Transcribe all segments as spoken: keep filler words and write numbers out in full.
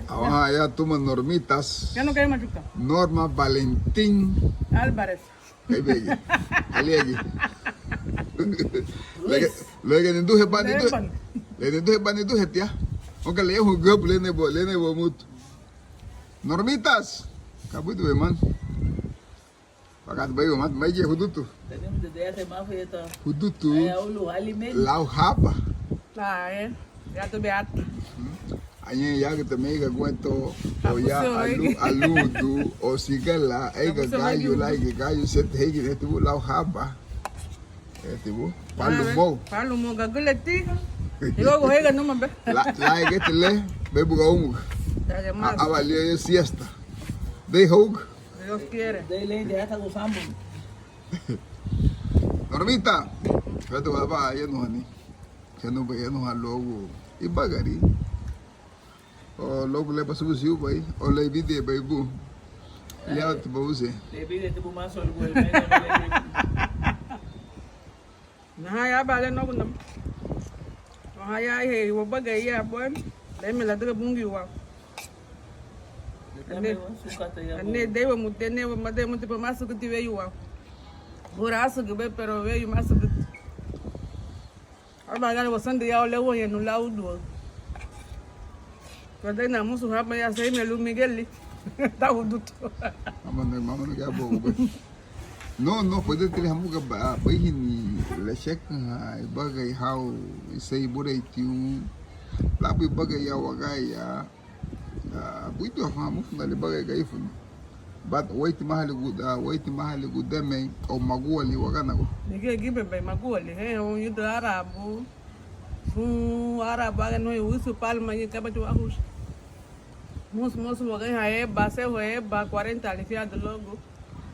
Awaha ya tuma Normitas. Norma Valentín Álvarez. Kei begi. Aliagi. Luege, luege niduhe ba niduhe. Luege niduhe ba niduhe tia. Onka le yahu gabu lene bo, lene bo mutu. Normitas. Kabuidu be man. Pakat bai man, mai je hudutu. Hudutu. Lau haba. Ah, eh. Ya tu beata. Añe yagüta meiga guento o ya alu, aludu o sigala eiga gayu laigi gayu sete heigi netibu lau haba. Netibu palu mou. Palu mou gagületi. Luego heiga numa be. La, la egeti le bebu gaumuga. Aba lio yo siesta. Dei houga. Dios quiere. Dei lei de ata gusambun. Normita. Fede waba yenuhani. Kenu ba yenuha luagu ibagari. O luagu le basubusi ubai o le bide bai bu. Liawati bausi. Le bide tibu masu lugu el mene. Naha ya bale nogu nam. Naha ya he wabagari ya buen. Deme ladüga Bungiu wau. Ane deiwa mute newa made mute pa masuguti weyu wau. Bura asugu be pero weyu masuguti. Aba gana wasandi ya ole wonyenu laudu. Wadai na musu haba ya seime lu Migueli. Taudutu. Mama ne mama ne ya bo. No, no, puede tener hamuga ba baihini lesheka ha ibaga ihau isei burei tiu. Labu ibaga ya wagaya. Buidu hafa hamufu na libaga gaifu. But waiti mahali guda, waiti mahali gudeme o maguali waganagu. Nige gibe bai maguali he un yudu arabu. Sun arabu aga no usu palma ye kabati wahus. Mus mus wagai ha eba se ho eba cuarenta alifiado logo.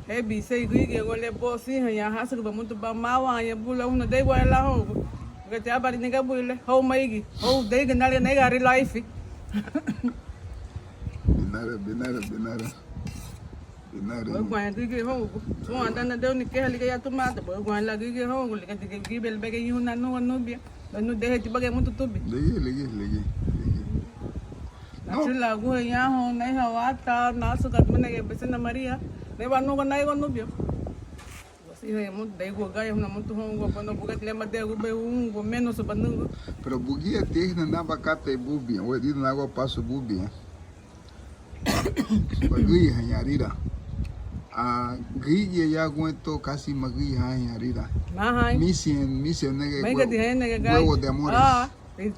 Ebi sei güigiñe go le bo sihaña hásügüba mutu ba mawaña bula una dei guara la hou. Gati abari niga bui le hou maigi hou dei gana le naiga ri laifi. Binara binara binara. Binara. Baguaña güigiñe hou. Sun andana deu ni keha liga ya tumata baguaña la güigiñe hou liga digi gibel bege yuna nua nubia. Banu dehe ti bage mutu tubi. Ligi, ligi, ligi, ligi. Nachula guhe yaho naiha wata nasu kat mene ge besena Maria. Neba nugo naigo nubio. Wasiha ya mutu daigo gaya huna mutu hongo kono bugat lema degu be ungo menos banungo. Pero bugia tihna naba kate bubia we dina nago paso bubia. Bagüihaña rira. Güigia ya guentó casi magüihaña rira. Misian, misian nege huevo de amores.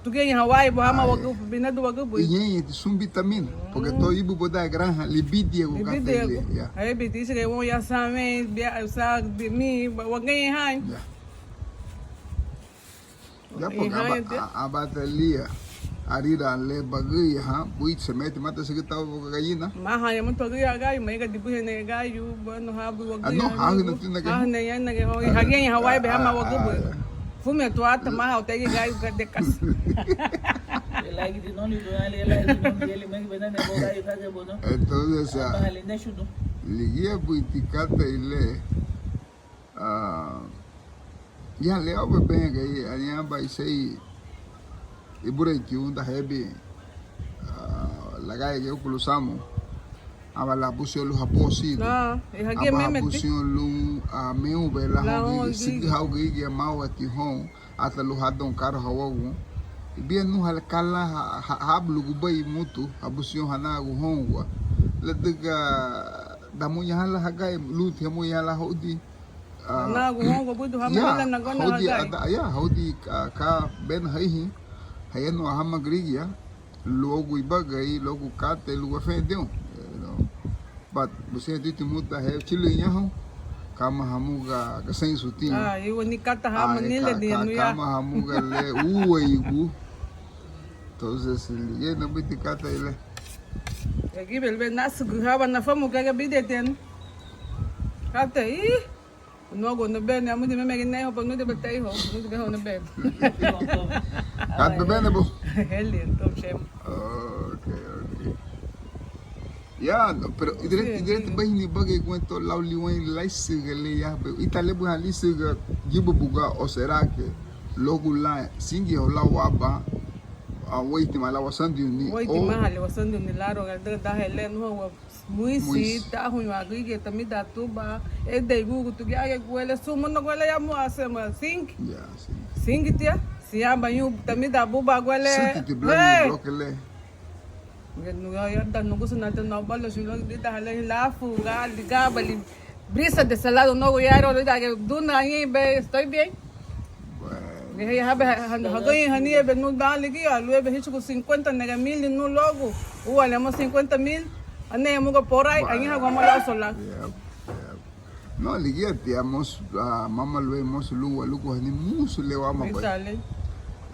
Tugeña Hawái bo hama wagübu binadu wagübu. Iñeñe ti sun vitamina. Porque to ibu boda granja libidia gu kata ile. Ebi ti isi gai won ya samen bia sa mi wagüihaña. Ya, porque aba, aba talia arira le bagüiha buiti semeti mata sigüta gallina. Maha ya mutu agüiha gayu maiga dibuhe ne gayu bueno habu wagüiha. Ah, no, hahu na tina gayu. Hahu na ya na gayu. Hagiñe Hawái be hama wagübu. Fume tuata maha utegi gayu de casa. Entonces, ah, ligía buiti kata ile. Ah, ya le aubei bengei añaban isei ibureinti unda hebi, ah, lagayagi ukulu samu aba labusión lun habosidu. Aba habusión lun, ah, meunbei la hau güigi, sigi hau güigi amawati hon ata lun hadon karo hawagu. Ibia nuha kala habulugubei mutu habusión hanagu hongua ladüga damuña hala hagai luti hamuña hala haudi. Ah, ya, haudi ada, ya, haudi ka bena haihi, hayanu ahama gürigia, luagu ibagari, luagu katei, luagu afendeun. But busentina iti mutu he chilüñahu, kama hamuga gasensu tiña. Kama hamuga le uweigu. Entonces, ligía nabuiti katei le. Gagibel be nasugu haba nafamu gaga bidetianu. Katei. Nuagu nubeni amuti meme gine ho pa nuti betei ho nuti beho nubeni. Kat bebene bu. Heli entonces. Okay, okay. Ya, no, pero idire idire ti bahini bagei guento lau liwan laisiga le ya be ita le bu ha lisiga gibu buga o será que logu la singi ho lau aba. Wéitima lan wasandiruni, wéitima lan wasandiruni, ladüga dan le nuha muisi tahuñu gürigia tamidan tuba, edei gugu tugia, guele sun muna guele ya mua sema singi, singi tia, siñaba ñun tamidan buba guele. Nugusuna te nabalosu lidan le lafu ga ligabali brisa de salado no guyaro lidan duna ñi be estoy bien. Hagüriña haniña be nun dan ligía lubéi híchugun cincuenta nega mil nun luagu, úa le mo cincuenta mil, ane muga porai añaha gua mo lau sola. No, ligía tia mosu, mama lubéi mosu lun waluguhani musu le wama bei.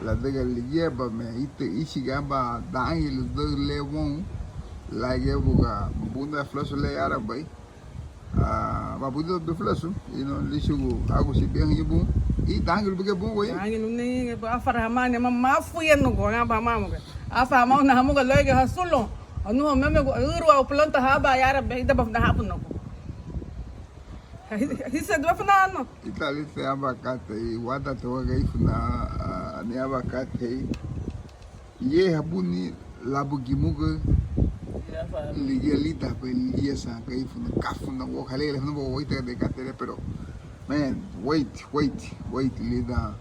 Ladüga ligía ba me ite ichiga ba dangilu dau le woun, lagía buga bunda fulasu le yara bei. Ba buidu be fulasu, ino lichugu agusi biahiñu bun, i dangilu buga bun wei. Dangilu ni afara hamani ma mafuyenugu aba hamamuga. Afa hamauna hamuga luege hasulun. Anuha meme ürüwa planta haba yara be ida ba nahabunagu. Hise dua funa no. Ita lite aba katei, wada te waga ifuna ni aba katei. Ye habuni labu gimuga. Ligía lidan be ligía san gaifuna kafuna wo halele funa bo waita de katele, pero man, wait, wait, wait lidan.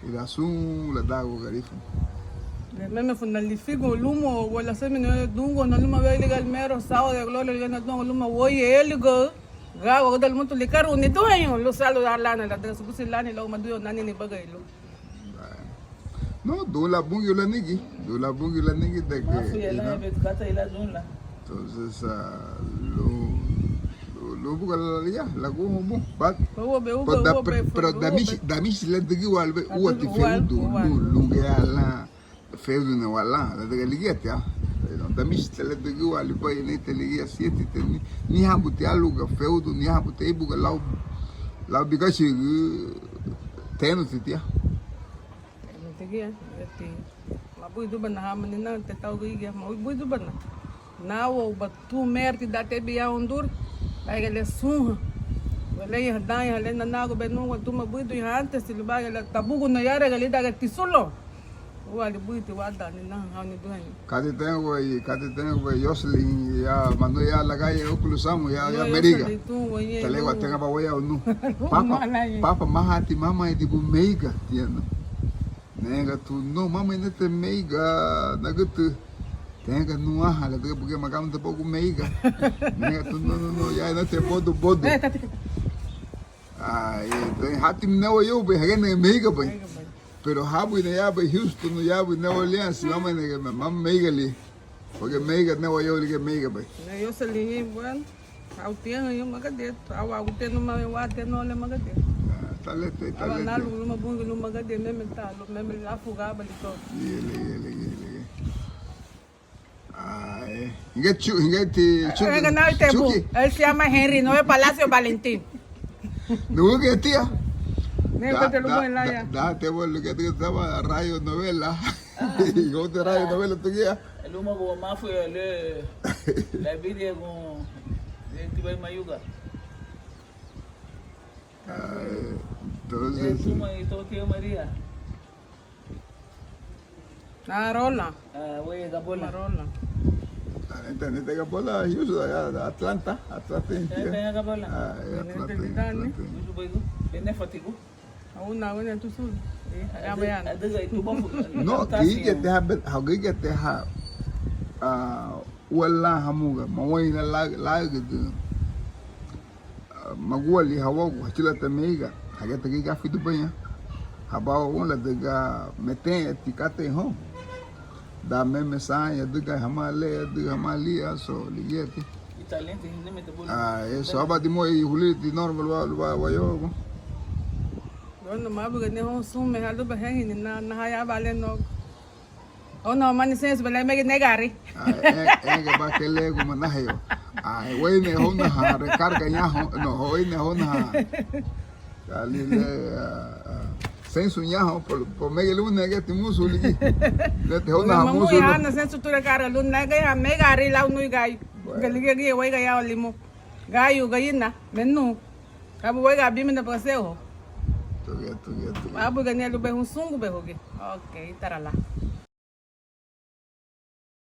Lidan sun ladagu garifuna. Meme funa lifigo lumo wala semina dungo na luma weli gal mero sao de gloria ligana dungo luma woye eligo. Gawa gudal mutu likaru ni dueño luz saludar lana la de subusi lani lo maduyo nani ni bagailu. No, dula bungiu lanigi, dula bungiu lanigi de que, you know. Entonces, ah, lu, lu, lu buga la ya, la gumu bu, but, but da, pero damichi, damichi la digi walbe, uati feudu, lu, lu gea la, feudu ne wala, la digi ligía tia. Damichi te la digi wali bai ne te ligía siete te ni, ni habu te aluga feudu, ni habu te ibuga lau, lau bigachi tenu te tia. Tia, tia. Mabuidubana hamani na te tau gigia, mabuidubana. Nawa uba tun merti da tebi ya undur, baigale sunha. Waleya daña le nanagu benungua tuma buidu ya antes lubagale tabuguna yara gali daga tisulo. Uali buiti wada ni na hauni duhani. Kati tengo bai, kati tengo bai Yoselin ya manu ya lagaya ukulu samu ya, ya Meriga. Talegua tenga ba waya unu. Papa, papa mahati mama idibu meiga tiano. Nega tu no mama inete meiga nagutu. Tenga nu aha la dega buge magam de bogu meiga. Nega tu no no no ya inete bodu bodu. Ai, hati mnewa yo bai hagene meiga bai. Pero habu ina ya bai Houston, ya bai New Orleans, mama ina mama meiga li. Porque meiga ne wayou ligía meiga bai. Na Yoselin, bueno, au tiaña yo magadiet, au au tenu ma wa tenu le magadiet. Talete, talete. Au analu luma bungi luma magadiet, meme talu, meme lafu gaba lito. Yele, yele, yele, yele. Ai, inga chu, inga ti chu. Venga, no, te bu. Él se llama Henry, no es Palacio Valentín. Nuge tia. Da, da, da, te bu lo que te estaba radio novela. Igoti radio novela tugia. Luma bo mafu le la bidia gun le tibai mayuga. Entonces. Tuma y todo tío María. Ah, Rola. Ah, wey, Gabola. Rola. Entonces, Gabola, Houston, Atlanta, Atlanta. Gabola. Ah, Atlanta. Bene fatigu. Auna wene tusu. No, gige te ha, gige te ha. Ua lan hamuga maweina lagüdü. Maguali hawagu hachülata meiga. Hageta gige afidubaña. Habawa ladüga meteñeti katei houn. Da meme saña adüga hamá le adüga hamá lia so ligíati. Ah, eso aba dimoi huliriti normal wa wa wayogo. Bueno, mabuga ni houn sun meha luba hehini na na haya bale no. Houn na mani sensu bale megi negari. Ah, enga ba kelegu manahayo. Ah, weine houn na ha recarga ñaho no hoine houn na ha. Kali le sensu ñaho por megi lun negeti musu ligi. Leti houn na ha musu. Ana sensu tura kara lun nege ha megari lau nui gai. Galigi gi wega ya limu. Gayu gayina menu. Kabu wega bimina paseo. Tuge tuge tuge. Abu gania lube hun sungu be hugi. Ok, tarala.